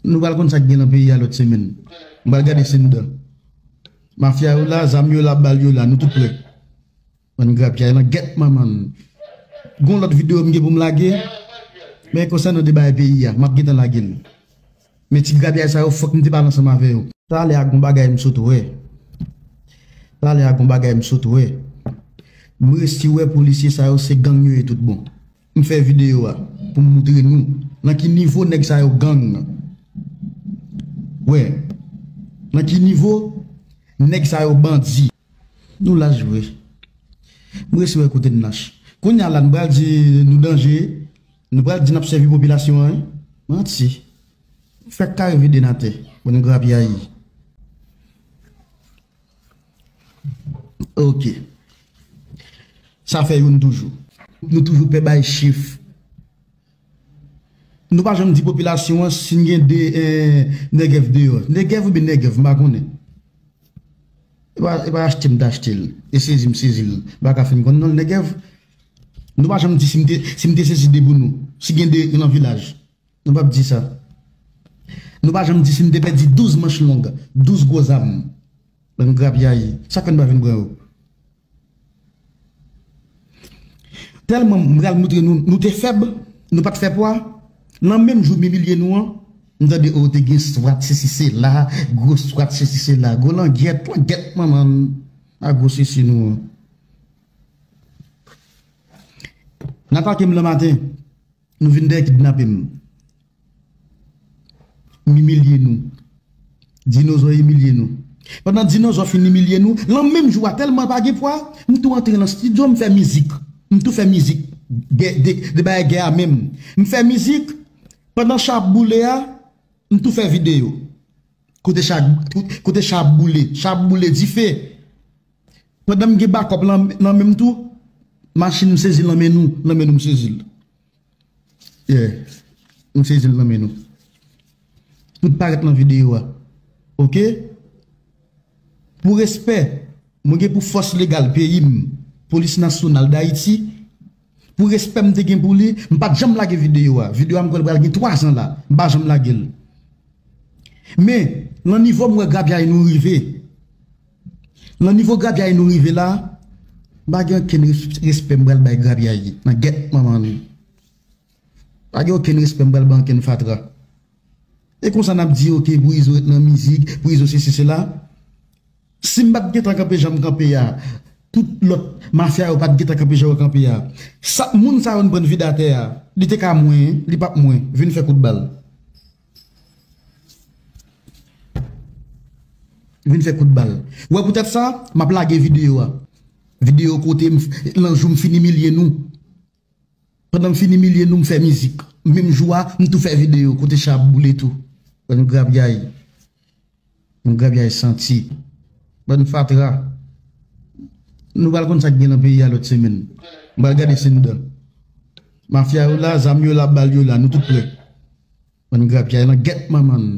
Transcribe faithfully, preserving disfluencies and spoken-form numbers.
Nou pral konn sa k gen nan peyi a lòt semèn. M pral gade si nou dan. Mafya yo la, zam yo la, bal yo la, nou tout prè. Bann grapyay nan gèt manman n. Gon lòt videyo m gen pou m lage. Men konsènan de bagay peyi a, m ap gentan lage l. Men ti grapyay sa yo, fòk m te pale ansanm avè yo. Talè a gon bagay m sot wè. Talè a gon bagay m sot wè. M resi wè polisye sa yo se gang yo ye tout bon. M fè videyo a pou m moutre nou nan ki nivo nèg sa yo gang. Wè, nan ki nivo nèg sa yo bandi. Nou laj vre. M resi wè kote n lach. Kounye a la, nou pral di nou danje, nou pral di n ap sèvi popilasyon an, wi. Manti. Fèk kare vide n atè. Bann grapyay. Ok. Sa fè youn toujou. Nou toujou pè bay chif. Nou pa janm di popilasyon an si n gen de eh, nègèv deyò. Nègèv oubyen nègèv, m pa konnen. E pa, e pa achte m t achte l. E sezi m sezi l. M pa ka fin konn non l nègèv. Nou pa janm di si m te, si m te sezi de pou nou. Si gen de nan vilaj. Nou p ap di sa. Nou pa janm di si n te pèdi douz manch long, douz gwo zam. Bann grapyay. Sa k fè n pa vin pran yo? Tèlman m pral moutre nou, nou te fèb, nou pa t fè pwa. Nan menm jou m imilye nou an, m tande o te gen swat sesi sela, gwo swat sesi sela, gwo langyèt, langyèt manman n, a gwo sesi nou an. N atake m lè maten. Nou vin dèyè kidnape m. M imilye nou. Dinozò imilye nou. Pandan dinozò fin imilye nou, lan menm jou a, tèlman pa gen pwa, m tou antre lan estidyo, m fè mizik. M tou fè mizik. Gè, de, de bagay gè a menm. M fè mizik, pandan cha ap boule a, m tou fè videyo. Kote cha, kote cha ap boule, cha ap boule dife. Pandan m gen bakòp lan, lan men m tou, machin m sezi l lan men nou, lan men nou m sezi l. Yeah. M sezi l nan men nou. Tout parèt nan videyo a. Ok? Pou respè, mwen gen pou fòs legal peyi m, Polis Nasyonal Dayiti, pou respè m te gen pou li, m pa t janm lage videyo a. Videyo a m kwè l pral gen twa zan la. M pa janm lage l. Men, nan nivo m wè grapyay nou rive. Nan nivo grapyay nou rive la, m pa gen okenn res-, respè m pral bay grapyay nan gèt manman nou. Pa gen okenn respè m pral bay okenn fatra. E konsa n ap di, ok, pou Izo ret nan mizik, pou Izo sesi sela. Si m pa t gentan kanpe jan m kanpe a, tout lòt mafya yo pa t gentan kanpe jan yo kanpe a. Sa, moun sa yo n pran vide atè a, li te ka mwen, li p ap mwen, vin fè kout bal. Vin fè kout bal. Wè poutèt sa, m ap lage videyo a. Videyo kote m f-, lan jou m fin imilye nou. Pandan m fin imilye nou, m fè mizik. Menm jou a, m tou fè videyo kote cha ap boule tou. Bann grapyay. Bann grapyay santi. Bann fatra. Nou pral konn sa k gen nan peyi a lòt semèn. M pral gade si nou dan. Mafya yo la, zam yo la, bal yo la, nou tout prè. Bann grapyay nan gèt manman n.